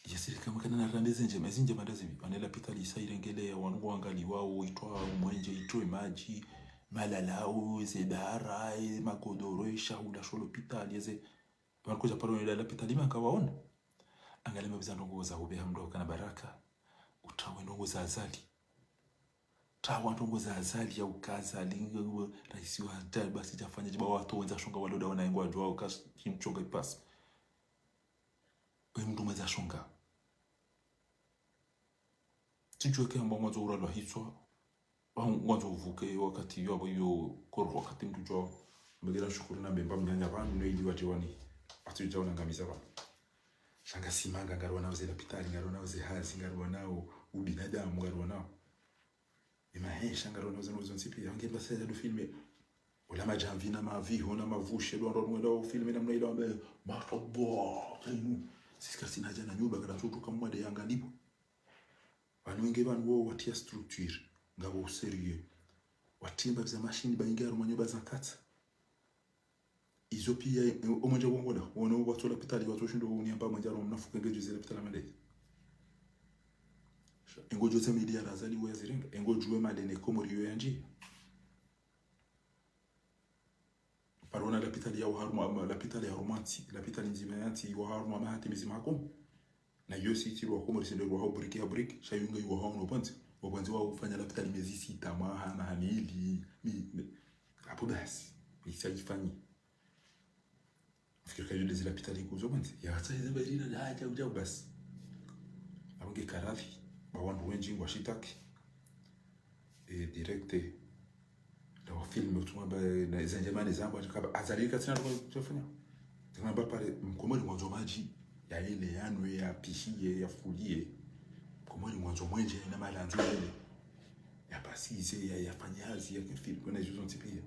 Yasirika mkana na rambe ze ndjema, ezi ndjema ndazivi. Wane lapitali isa irengeleya, wanu ngwangaliwao, itwa mwenje, itwa madji, malalao, ze dara, e magodoro, e shahula sho lapitali, eze. Wanu kwadja paro ne lapitali maka waona. Angalia mapviza ndrongoo za ubeha mdru kana baraka. Utrawe ndrongoo za Azali. Trawa ndrongoo za Azali ya uka Azali, raisi wa hatwari basi djafanya djiba wandru wendza shonga waloda wana ngwadjuwao uka shintru shonga ipasi. We mndru mwendza shonga. Tsidjuwe ke hamba ngwandzo uralwa hitswa, au ngwandzo uvuke wakati yo abo yo koro wakati mndru djuwao. Mbegera shukuru na mbemba mnyanya pvanu no ili wadje wani. Atsidja unangamiza pvanu. Sha ngasi manga ngarionao ze lapitali, ngarionao ze hazi, ngarionao ubinadamu, ngarionao. Ema hesha ngarionao zinu zontsi pia. Wange basi ya do filme. Ola madjamvi na maviho na mavushe, ndo wandru wendao filme namna ila wambe, mashallah, kainu. Sisi kasina haja na nyumba, kada msoto kamwa de yangaliwa. Pvanu wenge pvanu wo watia structure, ngapvo sérieux. Watia mbapvi za mashini, ba inge harumwa nyumba za nkatsa. Izo pia, e, omwenje wongola, wone watso lapitali, watso shindo uniamba mwenje harumwa mnafuke ngedjo ze lapitali mande. Ingodjo tse miliari Azali wo yazirenga, ingodjo we mande ne Komori yo yandji. Paro na lapitali ya harumwa, ma-, lapitali ya harumwa ntsi, lapitali ndzima ya ntsi, wa harumwa mahati mizima hakumu. Na yo si tsi lwa Komori sende lwa hao brique ya brique, sha yunga yuwa hao no pvandzi. Wa pvandzi wa ufanya lapitali mezi sita, mwaha, maha mili, mi, mi, apvo basi, isa ifanyi. Fikiri ka yule zi lapitali kuzo pvandzi. Ya, sa izi mba ilina, ya, djau, djau, basi. Apvo nge karadhi, ba wandru wendji ngwashitaki. E, direct, e, nda wa filme utsuma ba, na iza ndjema ne zangu, ati kaba, Azali katsina ndo kufanya. Tsina ba pare, Mkomori ngwandzo madji, ya ile, yanwe, ya pishiye, ya fuliye. Mkomori ngwandzo mwenje, na malandzi ya ile. Ya pasize, ya, ya fanye hazi, ya ke filme, kuna izo zontsi pia.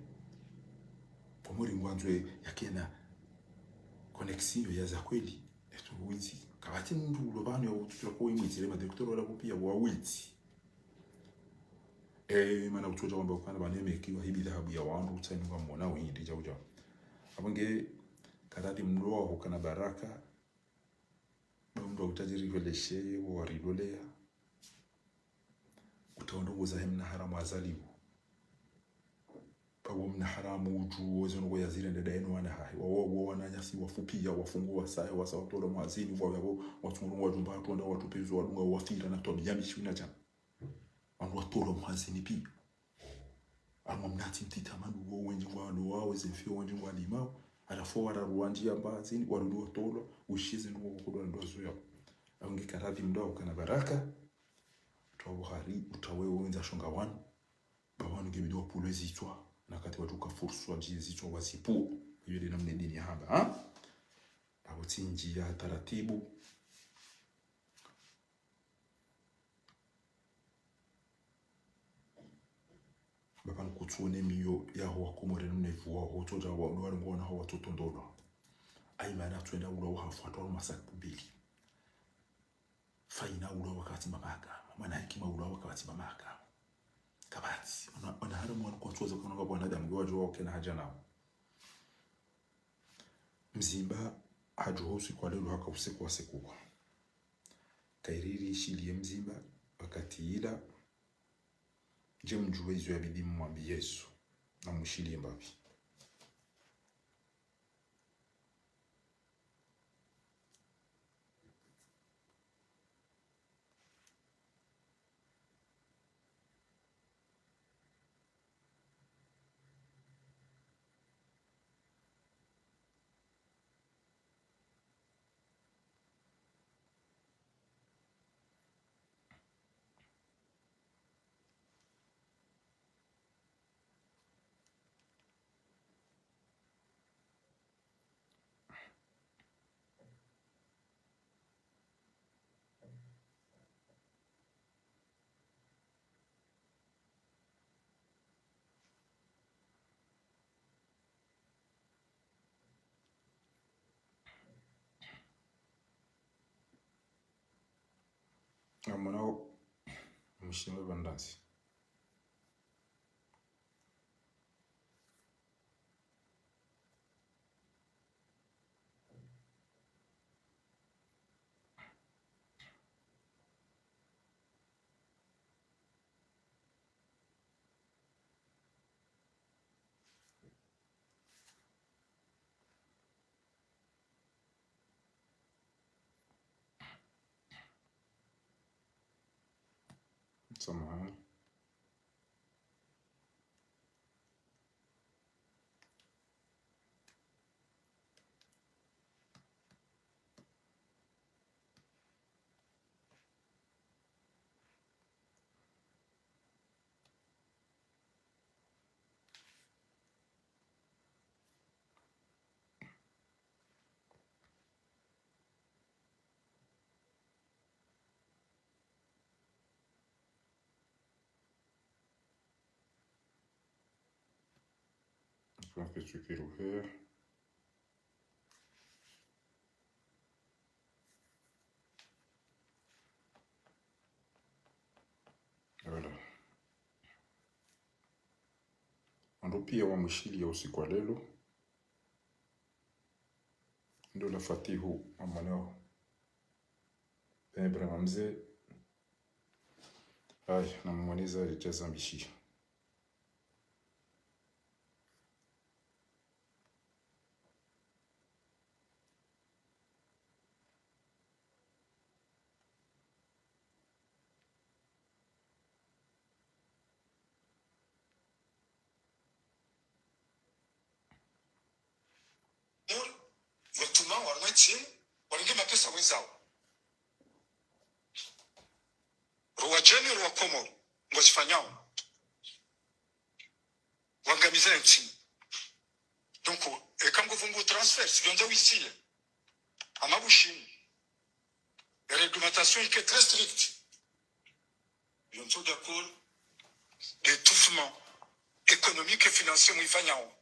Mkomori ngwandzo, ya kena connexion ya za kweli. Eto witsi. Kapvatsi mndru ulo pvanu ya ututula ko wimwitsi, le madokotera wala ko pia wa witsi. E, mana kutsodja wamba ukana pvanu emeki wa hibi dhahabu ya wandru, utsanyi wa mona uhindi, djau, djau. Apvo nge, karadhi mndru wa hukana baraka, ba mndru wa utajiri kwelesheye, wa wariloleya. Utaondo nguza he mna haramu Azali wo. Pvapvo mna haramu udju, wo zinu kwa yazire ndeda eno wana hahe. Wa, wa, wa wananyasi wafupiya, wafungu wasaya, wasa watolwa mwazini, wa, wa, watsunguru wadjumba, watronda, watupinzo, wadunga, wafira, na twabiya mbi shina djana. Wandru watolwa mwazini pia. Harumwa mna ntsi mtiti amadu wo wendji ngwalo wao, ze mfiyo wendji ngwalimao. Halafu wararu wandji ya mbazini, warudi watolwa, ushize ndo wakodwa ndo wazoya. Apvo nge karadhi mndru wa ukana baraka, utawa Buhari, utawe wendza shonga wanu. Ba wanu nge bidi wapvulwe zitswa, na kati watsuka fursa wadjiye zitswa wazipvuwa. Iyo nde namna dini ya hamba, ha? Apvo tsi ndjiya taratibu. Ba pvanu kutsuone miyo yaho wa Komori namna ipvuwa, ho tsodja wa, wali ngwona ho watsotondolwa. Ayi mana tswenda ula wahafu, atwa masaki kubili. Faina ula wakati mamaka, mwana hekima ula wakati mamaka. Kapvatsi, ona, ona haramu wanu kwatsuweza kuna nga wanadamu, nge wadjo wa ukena haja nao. Mzimba hadjuha usiku wa lelo haka usiku wa sekuwa. Kairiri ishiliye mzimba, wakati ila, dje mdjuwe izo yabidi mwambiye Yesu, na mwishiliye mbapvi. Ngamwonao mshindzi pvanu ndasi. Samahani. Je pense que tu peux le faire. Voilà. Wandru pia wamwishiliya usiku wa leo. Ndo la Fatihu, mwanao. Eh, Ibrahima Mze. Ayi, namwoneza lijaza mbishi. Muri, watuma, warimwetsi, warenge mapesa wezao. Ruwa djeni, ruwa Komori, ngozifanyao. Wangamiza entsi. Donc, eka nguvumbu transfert, sivyonza wisiye. Ama Bushini. La réglementation est très stricte. Yo ntso d'accord d'étouffement économique et financier mwifanyao.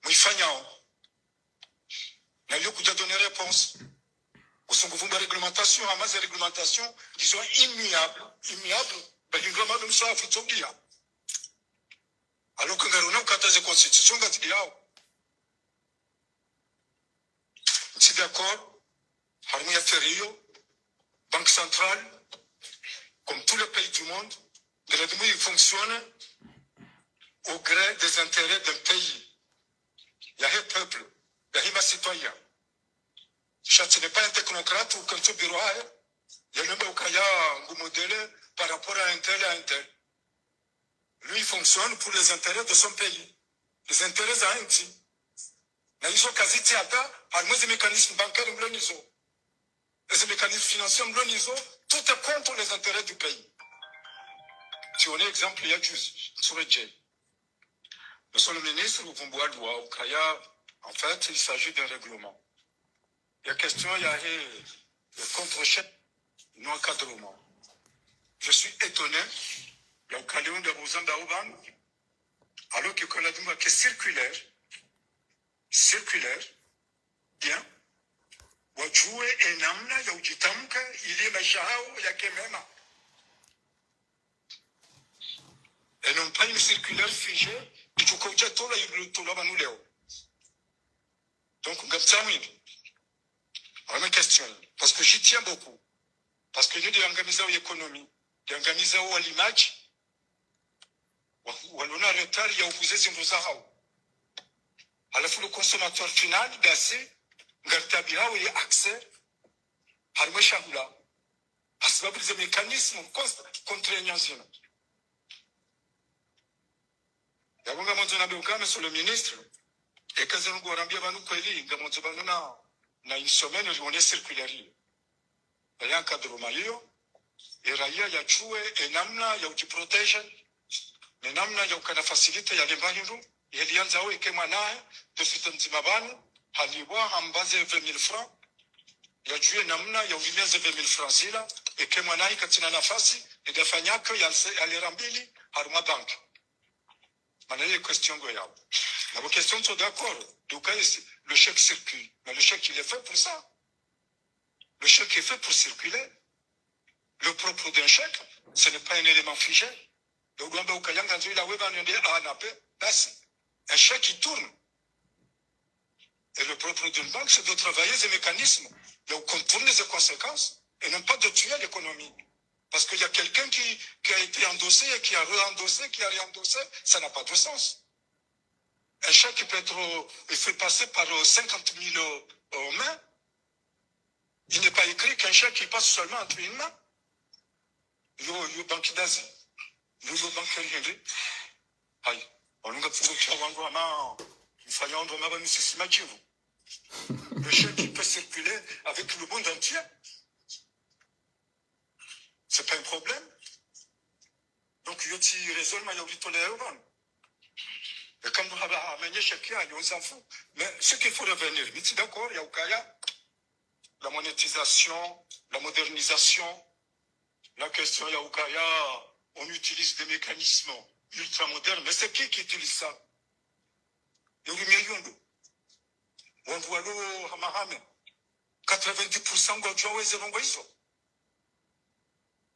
Mwifanyao. Na yo kudja donner réponse. Usungu vumba réglementation, ama ze réglementation, disons, immuable, immuable, ba hindru ama dum sa afutsogia. Alors que ngarona ukataze constitution ngati yao. Je suis d'accord, harumwa ye affaire iyo, Banque Centrale, comme tous les pays du monde, ngilazimu i fonctionne au gré des intérêts d'un pays. Yahe peuple, yahe ma citoyens. Sha tsi n'est pas un technocrate ou comme ce bureau, hein. Yalemba ukaya ngu modèle par rapport à un tel, à un tel. Lui, il fonctionne pour les intérêts de son pays. Les intérêts za entsi. Na izo kazitsi hata, harumwa ze mécanismes bancaires mlo nizo. Eze mécanismes financiers mlo nizo, tout est contre les intérêts du pays. Tsi wone exemple ya juzi, sur le J. Monsieur le ministre, vous voyez, au Kaya, en fait, il s'agit d'un règlement. Il y a question, il y a, il y a contre-chef, non encadrement. Je suis étonné, il y a au Kaleon de Rosanda Oban, alors que quand la Duma qui est circulaire, circulaire, bien, wadjuwe enamna ya udjitamka ili maesha yao yake mema. Et non pas une circulaire figée, itsuka udja tolwa, itolwa pvanu leo. Donc, ngamtsamwini. Voilà ma question. Parce que j'y tiens beaucoup. Parce que ndio yangamiza o économie, yangamiza o walimadji. Wa-, walona retard ya uhuza zindru zahao. Halafu le consommateur final, basi, ngaritaabihao ye accès harumwa shahula. Hasibabu ze mécanismes const-, contraignants zinu. Yapvo ngamwandzo nambe uka, monsieur le ministre, eka zinu ngorambia pvanu kweli, ngamwandzo pvanu na, na une semaine, rione circulaire iyo. Ya encadrement iyo, e raia yadjuwe, enamna ya udjiprotéger, ne namna ya ukana facilité ya lemba hindru, yeli yandzao eke mwanahe, de suite mdzima pvanu, halipvwa hamba ze vingt mille francs, yadjuwe namna ya ulimia ze vingt mille francs zila, eke mwanahe katsina nafasi, ede afanya ke yalse-, yalera mbili, harumwa banque. Mana ye question ngo yapvo. Na bo question sont d'accord, donc, le chèque circule, mais le chèque, il est fait pour ça. Le chèque est fait pour circuler. Le propre d'un chèque, ce n'est pas un élément figé. Donc, on va au Kayanga, il a, oui, ben, on dit, ah, n'a pas, ben, c'est un chèque qui tourne. Et le propre d'une banque, c'est de travailler les mécanismes, de contourner les conséquences, et non pas de tuer l'économie. Parce qu'il y a quelqu'un qui, qui a été endossé et qui a réendossé, qui a réendossé, ça n'a pas de sens. Un chèque qui peut être, euh, il fait passer par, euh, cinquante mille, euh, mains. Il n'est pas écrit qu'un chèque qui passe seulement entre une main. Yo, yo banki dazi. Yo, yo banki ya hende. Ayi. Walunga tsungo kia wandru ama, mfanya wandru ama ba misisi majivu. Le chèque qui peut circuler avec le monde entier. C'est pas un problème. Donc, yo tsi raisonnement ya ulitolea yo bana. Et comme vous avez amené chacun, on s'en fout. Mais ce qu'il faut revenir, mi tsi d'accord, ya ukaya, la monétisation, la modernisation, la question ya ukaya, on utilise des mécanismes ultra modernes. Mais c'est qui qui utilise ça ? Yo lumière yondo. Wandru walo hamahame. Quatre-vingt-dix pour cent ngwadjuao eze ndrongoo izo.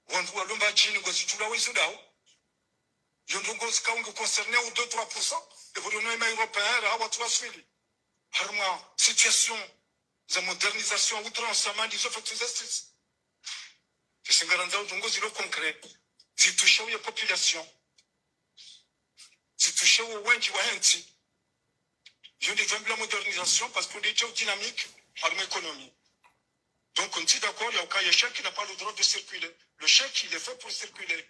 Wandru walo Mbadjini ngwazidjuao izo ndao. Yo ndrongoo zikao nge concerné au deux, trois pour cent. Evo liono ema Européens, raha watru waswili. Harumwa situation za modernisation à outrance, amani zo faites justice. Zisingaranza ndrongoo zilo concret. Zitouché ye population. Zitouché wo wendji wahe ntsi. Yo nde djwambo la modernisation parce que nde djao dynamique harumwa économie. Donc, on est d'accord, ya ukaya chèque n'a pas le droit de circuler. Le chèque, il est fait pour circuler.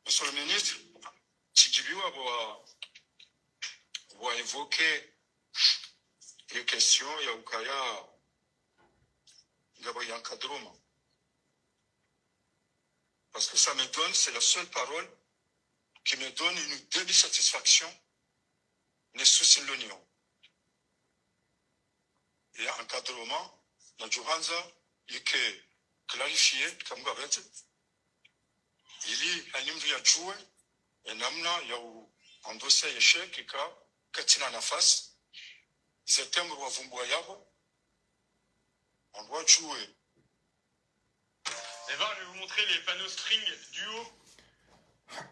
Monsieur le ministre, tsidjibiwa bo wa, bo wa évoquer une question ya ukaya ngapvo ya encadrement. Parce que ça me donne, c'est la seule parole qui me donne une demi-satisfaction, ne souci l'oignon. Et encadrement, na djuhandza, yike clarifié, comme vous avez dit, ili hanyi mndru yadjuwe, e namna ya u endosser ye chèque ka, katsina nafasi, ze tembo wavumbua yapvo, wandru wadjuwe. Vous allez voir, je vais vous montrer les panneaux string du haut.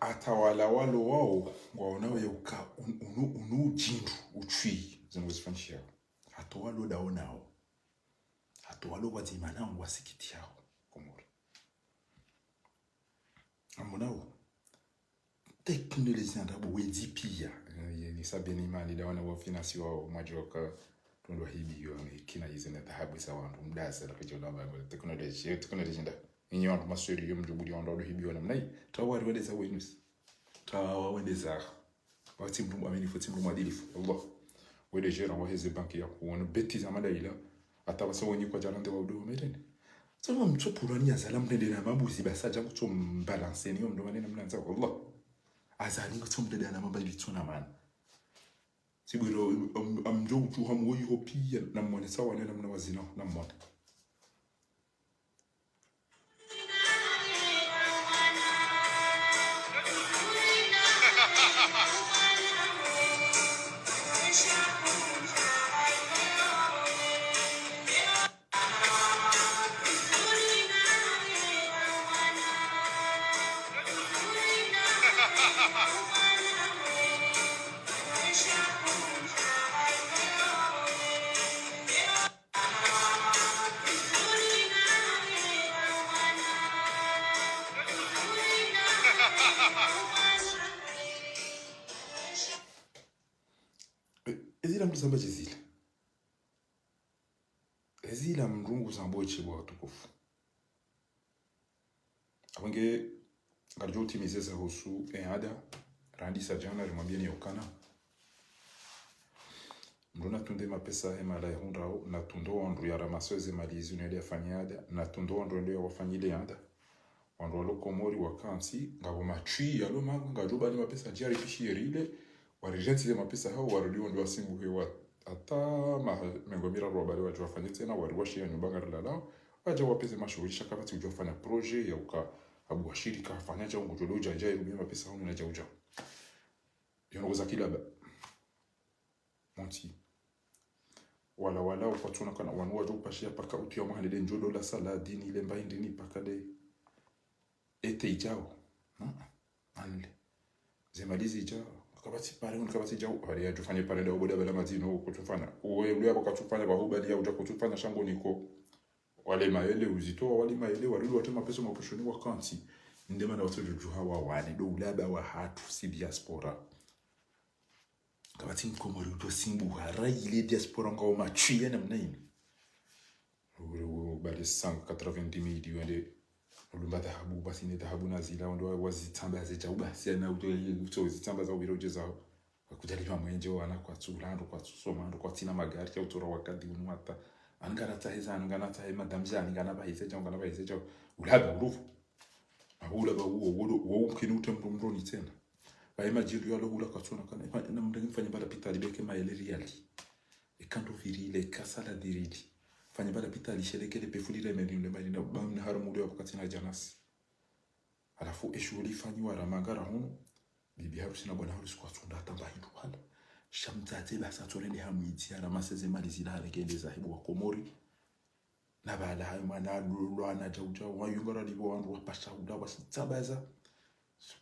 Hata wala walo wao, ngwaonao ya uka, un-, unu, unu udjindru, utswi, zinu zifanyishiha. Hata walo daonao. Hata walo wadzima nao, ngwasikitihao, Komori. Amonao. Teknoloji ndrabo wedzi pia. Eh, ni sabeni mani da wana wa finance wa mwadjoka. Tundwa hibiwa, kina ize na dhahabu za wandru. Mdasa, la kajona ba, teknoloji. Yo teknoloji nda. Inyi wandru maswiri, yo mdjubuli wandru walo hibiwa namna yi. Tawari wendeza wenus. Tawa wendeza. Wakati mndru mwaminifu, wakati mndru mwadilifu. Allah. Wende gérant waheze banki ya kuona bêtise ama daila. Hata wasa wenyi kwadjana nde wa udo wa merene. Sasa mtso purani ya zala mndende na mabuzi basa dja kutso mbalanse ni yo mndru mane na mnandza. Allah. Azali kutso mndende na mabali tso na mana. Sibwiro, am-, amdjo utsu hamu woyi ho pia, na mwone sawa ne na mna wazina, na mwone. E, ezila mndru zamba djezila. Ezila mndru ngu zamba dje bo watukufu. Apvo nge, ngaridjo utimiza ze zahusu, e, ada, randisa djana, rimwambia ni yokana. Mndru natunde mapesa he mala yahundrao, natunde wandru ya ramasse ze mali zinu yende yafanye ada, natunde wandru yende yawafanyile ada. Wandru walo Komori wakantsi, ngapvo matswi yalo manga, ngadjo bali mapesa djari pishi yerile, warirentsi ze mapesa hao, warudi wandru wasimbuhe wa, hata ma, mengo miraru wabali wadjo wafanye tsena, wariwashiya nyumba ngarilalao, wadja wapveze mashuhuli sha kapvatsi udjo wafanya projet ya uka, abu washirika, fanya dja ungu djolo udja, dja irumia mapesa hao na dja udja. Yo ndrongoo za kilaba. Monti. Wala wala ukwatsu ona kana wanu wadjo upashia paka utuya mwaha nde ndjo dola saladini ile mbayi ndini paka nde ete idjao. Hmm? Anle. Ze mali zidja, kapvatsi pare, kapvatsi djao, hari yadjofanya pare nda uboda bala madzino, kutsufanya. Uwe, ule yabo katsufanya, bahubali ya udja kutsufanya shango niko. Wale mayele uzitowa, wale mayele, warilu watre mapesa maposhoni wakantsi. Nde mana watsodjodjuha wawane, ndo ulaba wahatru, si diaspora. Kapvatsi mkomori udjo simbuha, raha ile diaspora ngawo matswiya namna inu. Ule, ule, bale cent quatre-vingt-dix mille wende, ulumba dhahabu, basi ne dhahabu na zila, wende wa, wazitsambaze djao, basi ya na uto, uto zitsambaza ubira udjezao. Wakudjali pvamwedje wana kwatsu ulando, kwatsu somando, kwatsina magari, ya utora wakati unu hata. Ani ngana tsahe za, ani ngana tsahe madamja, ani ngana baheze djao, ngana baheze djao. Ulaba, ulufu. Ahula ba uwo, uwo, uwo mkini ute mro mro ni tsena. Ba ima djiri yalo hula katsona kana, na mndenge mfanye bala pitali beke mayele riali. Eka ndo virile, eka sala dirili. Fanye bala pitali shelekele pefulile meni nde mali na, ba mna harumu ule wakati na djanasi. Halafu eshuhuli ifanyiwa ra mangara hunu, bibi harusi na bwana harusi kwatsunda hata mba hindru wala. Sha mdzadze basi atsore nde hamwidzi, haramaseze mali zila harekende zahibu wa Komori. Na bala hayo mana lulwa na djau djau, wayunga ralibo wandru wapasha ula washitsabaza.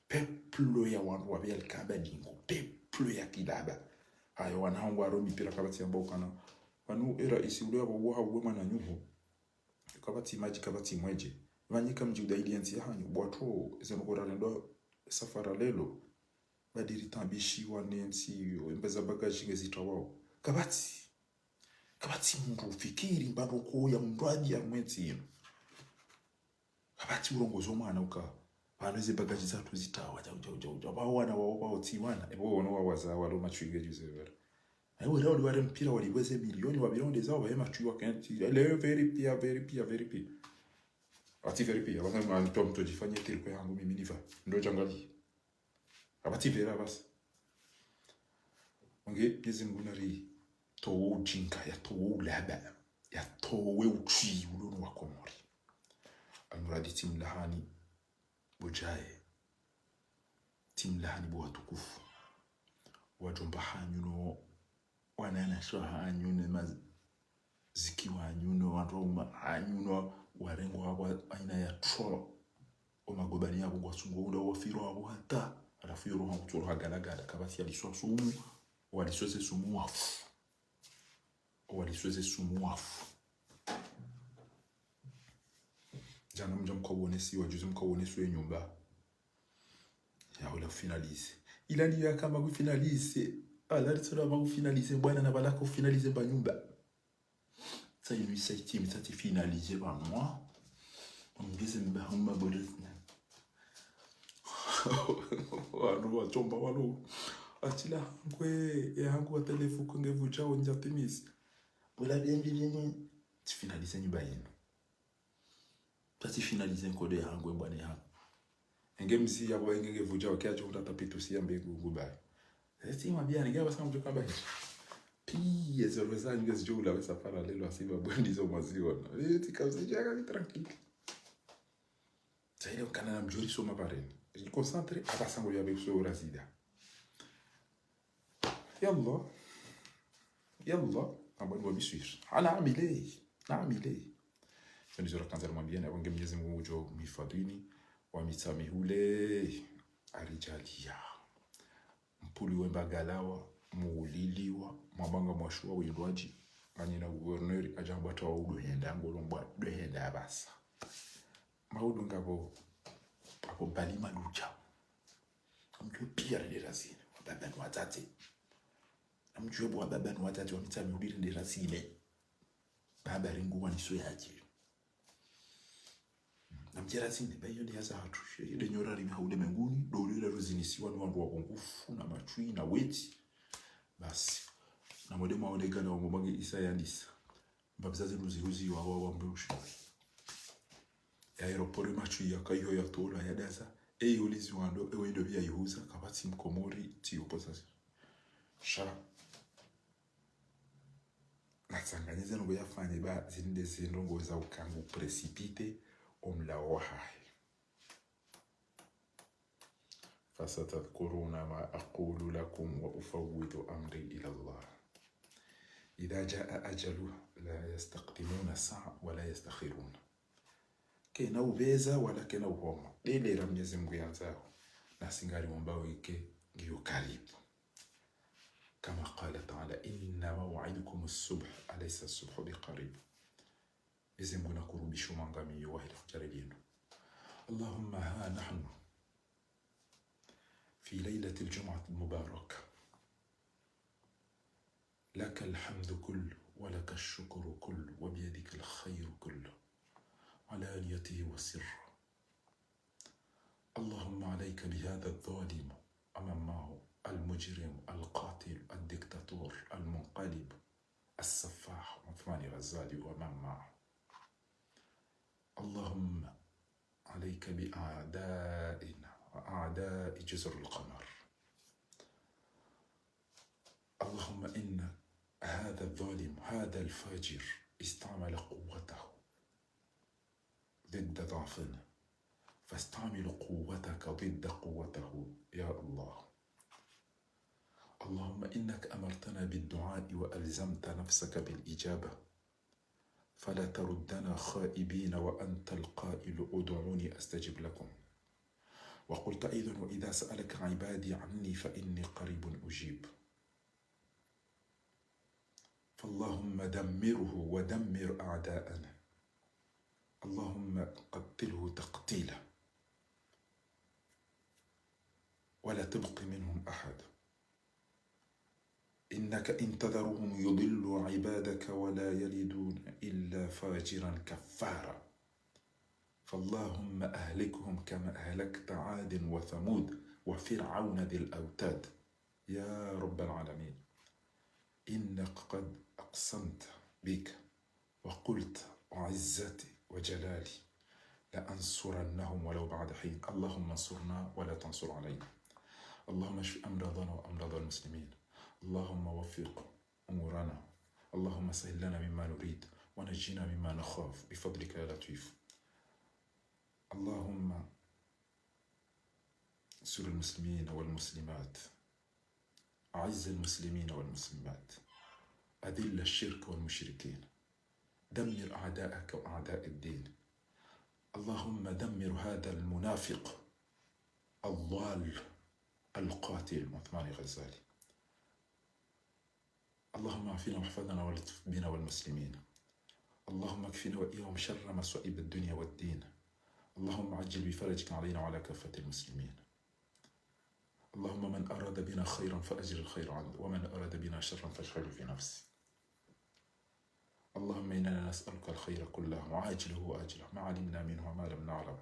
Peuple ya wandru wa biel kaba dingo, peuple ya kidaba. Hayo wana hangu waro mipira kapvatsi yamba ukana. Wanu era isi ule yabo uwa hauwe mwana nyuho. Kapvatsi madji, kapvatsi mwedje. Pvanyika mdji uda ili yentsi ya hanyu, bwatro, eze nukora lendo safara lelo. Badiri tambishiwa nentsi, mbeza bagaji ngezitawao. Kapvatsi. Kapvatsi mndru ufikiri mbando ko ya mndru adi ya mwentsi inu. Kapvatsi urongozo mwana uka. Pvanu eze bagaji zatru zitawa, djau, djau, djau, djau. Ba wana wao, wao tsi wana. Ebo wana wao waza, walo matswiga juze vera. Ayo, wale wali ware mpira, wali weze milioni, wabira onde zao, wahe matswi wakentsi. Ele, very pia, very pia, very pia. Ati very pia, wasa mwa nto mto djifanye tiri kwe hangu mimi niva. Ndo djangali. Kapvatsi vera basi. Onge, Mwenyezi Mungu nari towe ujinga, ya towe ulaba, ya towe utswi ulo no wa Komori. Almuradi tsimlahani, bo djaye. Tsimlahani bo watukufu. Wadjomba hanyu no, wananyasha hanyu ne maz-, ziki wanyu no, wandru wa uma hanyu no, warengo wabo aina ya tro. Omagobani yabo ngwasungo ula wafiro wabo hata. Halafu yoro hangu tsoro hagalagala, kapvatsi yaliswa sumu, walisweze sumu wafu. Walisweze sumu wafu. Djana mdja mkawonesi, wajuzi mkawonesi we nyumba. Ya hula finalize. Ila ni ya kama kufinalize. Ala, litsolo ama kufinalize, bwana na balako finalize ba nyumba. Sa inu isa itimi, sa ti finalize ba mwa. Mgeze mba huma bole. Wanu watsomba walo. Atila hangwe, ya hangu wa telefu kunge vuja onja timis. Bula bien, bien, bien, bien. Ti finalize nyumba yinu. Sa ti finalize nkodo ya hangu, mbwane ya hangu. Enge msi ya kwa enge nge vuja, oke ajo kutata pitu si ya mbe gu-, gubai. Eti mabia, nge basa mjo kamba hicho. Pia, zero za nge zijo ula wesa para lelo asiba bwendi zo maziona. Eti kabisa, jaka ni tranquille. Sa ile ukana na mjori soma pareni. Ri concentré, apa sango ya be so razida. Yallah. Yallah. Amba ni wabiswiri. Ana amile. Na amile. Sio ndizo rakandza rimwambia na wange Mwenyezi Mungu ujo mhifadhini, wa mitsamihule, arijalia. Mpuli wemba galawa, muuliliwa, mwabanga mwashuwa windwaji, manyina gouverneur, ajamba tawa udo henda, ngolo mbwa do henda abasa. Maudu ngabo, abo bali maluja. Amjue pia rende razine, wababa ni watate. Amjue bo wababa ni watate, wa mitsamihule rende razine. Baba ringu waniso yaje. Namjera zine, ba iyo nde yaza hatru. Iyo nde nyora rimi ha ulemenguni, ndo ulio la ruzinisiwa ni wandru wa bongufu, na matswi, na weti. Basi. Na mwende mwaone gana wa mwange isa yandisa. Mbabiza ziruzi ruzi wa, wa, wa mbe ushi. Ya aéroport matswi ya kaiho ya tola ya daza. E iyo lizi wando, e wendo bia ihuza, kapvatsi mkomori, tiyo posa. Sha. Natsanganyize nungo yafanye ba zinde zindrongo za ukangu précipité omlawo wahahe. فستذكرون ما أقول لكم وأفوض أمري إلى الله. إذا جاء أجلها لا يستقدمون ساعة ولا يستأخرون. Kena upveza wala kena uhoma. Nde lera Mnyezi Mngu yandzao. Nasi ngari wombao ike ngiyo karibu. كما قال تعالى: إن موعدكم الصبح أليس الصبح بقريب. Mnyezi Mngu nakurubishe mwangamiyo wahe le fujari linu. اللهم ها نحن في ليلة الجمعة المباركة. لك الحمد كله ولك الشكر كله وبيدك الخير كله علانيته وسره. اللهم عليك بهذا الظالم ومن معه، المجرم، القاتل، الدكتاتور، المنقلب، السفاح، عثمان غزالي ومن معه. اللهم عليك بأعدائنا وأعداء جزر القمر. اللهم إن هذا الظالم، هذا الفاجر استعمل قوته ضد ضعفنا، فاستعمل قوتك ضد قوته يا الله. اللهم إنك أمرتنا بالدعاء وألزمت نفسك بالإجابة، فلا تردنا خائبين وأنت القائل: ادعوني أستجب لكم. وقلت أيضا: وإذا سألك عبادي عني فإني قريب أجيب. فاللهم دمره ودمر أعداءنا. اللهم قتله تقتيلا ولا تبق منهم أحد. إنك إن تذرهم يضلوا عبادك ولا يلدوا إلا فاجرا كفارا. فاللهم أهلكهم كما أهلكت عاد وثمود وفرعون ذي الأوتاد. يا رب العالمين، إنك قد أقسمت بك وقلت: وعزتي وجلالي لأنصرنهم ولو بعد حين. اللهم انصرنا ولا تنصر علينا. اللهم اشف أمراضنا وأمراض المسلمين. اللهم وفق أمورنا. اللهم سهل لنا مما نريد ونجنا مما نخاف بفضلك يا لطيف. اللهم انصر المسلمين والمسلمات. أعز المسلمين والمسلمات. أذل الشرك والمشركين. دمر أعداءك وأعداء الدين. اللهم دمر هذا المنافق الضال القاتل عثمان غزالي. اللهم عافنا واحفظنا والطف بنا والمسلمين. اللهم اكفنا وإياهم شر مصائب الدنيا والدين. اللهم عجل بفرجك علينا وعلى كافة المسلمين. اللهم من أراد بنا خيرا فأجر الخير عنه، ومن أراد بنا شرا فاشغله في نفسه. اللهم إنا نسألك الخير كله عاجله وآجله ما علمنا منه وما لم نعلم،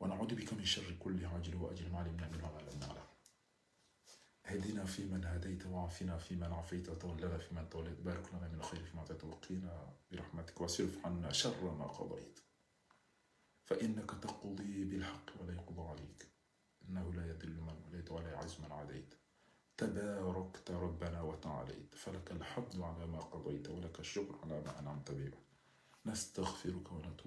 ونعوذ بك من شر كله عاجله وآجله ما علمنا منه وما لم نعلم. اهدنا فيمن هديت، وعافنا فيمن عافيت، وتولنا فيمن توليت، بارك لنا من الخير فيما أعطيت، وقنا برحمتك، واصرف عنا شر ما قضيت، فإنك تقضي بالحق ولا يقضى عليك، إنه لا يذل من واليت ولا يعز من عاديت، تباركت ربنا وتعاليت، فلك الحمد على ما قضيت ولك الشكر على ما أنعمت به، نستغفرك ونتوب